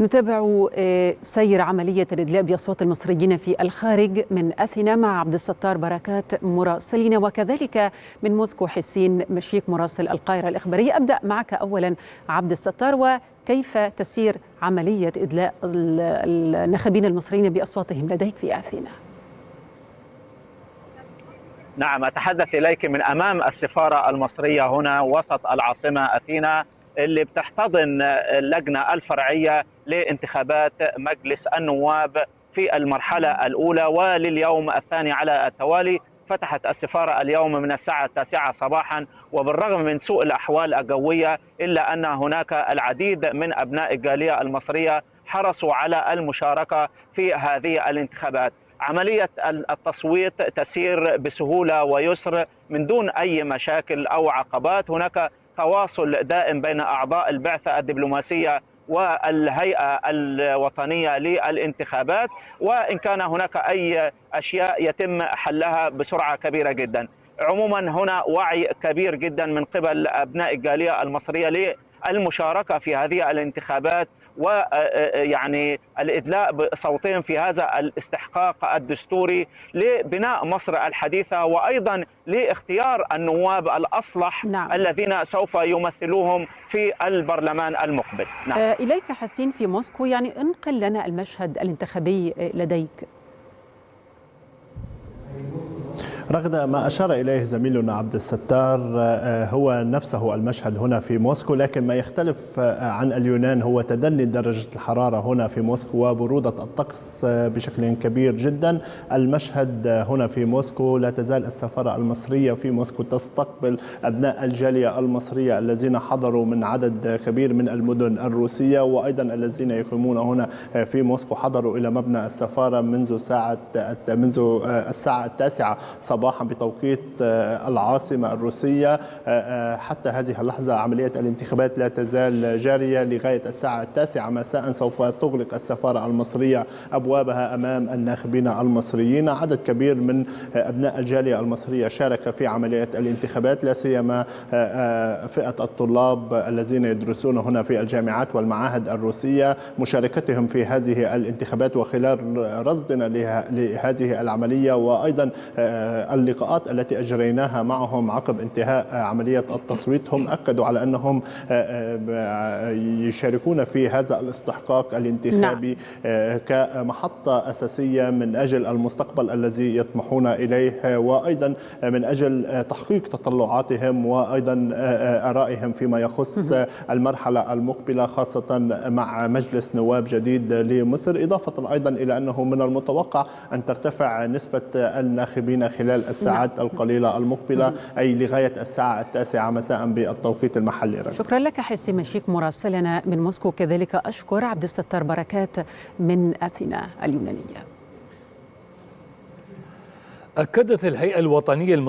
نتابع سير عملية الإدلاء بأصوات المصريين في الخارج من أثينا مع عبد الستار بركات مراسلنا، وكذلك من موسكو حسين مشيك مراسل القاهرة الإخبارية. أبدأ معك أولا عبد الستار، وكيف تسير عملية إدلاء الناخبين المصريين بأصواتهم لديك في أثينا؟ نعم، أتحدث إليك من أمام السفارة المصرية هنا وسط العاصمة أثينا، اللي بتحتضن اللجنة الفرعية لانتخابات مجلس النواب في المرحلة الأولى. ولليوم الثاني على التوالي فتحت السفارة اليوم من الساعة 9 صباحا، وبالرغم من سوء الأحوال الجوية إلا أن هناك العديد من أبناء الجالية المصرية حرصوا على المشاركة في هذه الانتخابات. عملية التصويت تسير بسهولة ويسر من دون أي مشاكل أو عقبات. هناك تواصل دائم بين أعضاء البعثة الدبلوماسية والهيئة الوطنية للانتخابات، وإن كان هناك أي أشياء يتم حلها بسرعة كبيرة جدا. عموما هنا وعي كبير جدا من قبل أبناء الجالية المصرية للمشاركة في هذه الانتخابات، ويعني الإدلاء بصوتهم في هذا الاستحقاق الدستوري لبناء مصر الحديثة، وأيضا لاختيار النواب الأصلح الذين سوف يمثلوهم في البرلمان المقبل. نعم. إليك حسين في موسكو، يعني انقل لنا المشهد الانتخابي لديك. رغم ما أشار إليه زميلنا عبد الستار هو نفسه المشهد هنا في موسكو، لكن ما يختلف عن اليونان هو تدني درجة الحرارة هنا في موسكو وبرودة الطقس بشكل كبير جدا. المشهد هنا في موسكو، لا تزال السفارة المصرية في موسكو تستقبل أبناء الجالية المصرية الذين حضروا من عدد كبير من المدن الروسية، وأيضا الذين يقيمون هنا في موسكو حضروا إلى مبنى السفارة منذ الساعة 9 صباحا بتوقيت العاصمة الروسية. حتى هذه اللحظة عملية الانتخابات لا تزال جارية لغاية الساعة 9 مساء. سوف تغلق السفارة المصرية أبوابها أمام الناخبين المصريين. عدد كبير من أبناء الجالية المصرية شارك في عملية الانتخابات، لا سيما فئة الطلاب الذين يدرسون هنا في الجامعات والمعاهد الروسية. مشاركتهم في هذه الانتخابات وخلال رصدنا لهذه العملية، وأيضا اللقاءات التي أجريناها معهم عقب انتهاء عملية التصويت، هم أكدوا على أنهم يشاركون في هذا الاستحقاق الانتخابي كمحطة أساسية من أجل المستقبل الذي يطمحون إليه، وأيضا من أجل تحقيق تطلعاتهم وأيضا آرائهم فيما يخص المرحلة المقبلة، خاصة مع مجلس نواب جديد لمصر. إضافة أيضا إلى أنه من المتوقع أن ترتفع نسبة الناخبين خلال الساعات القليلة المقبلة، أي لغاية الساعة 9 مساء بالتوقيت المحلي. شكرا لك حسين مشيك مراسلنا من موسكو، كذلك أشكر عبد الستار بركات من أثينا اليونانية. أكدت الهيئة الوطنية المصرية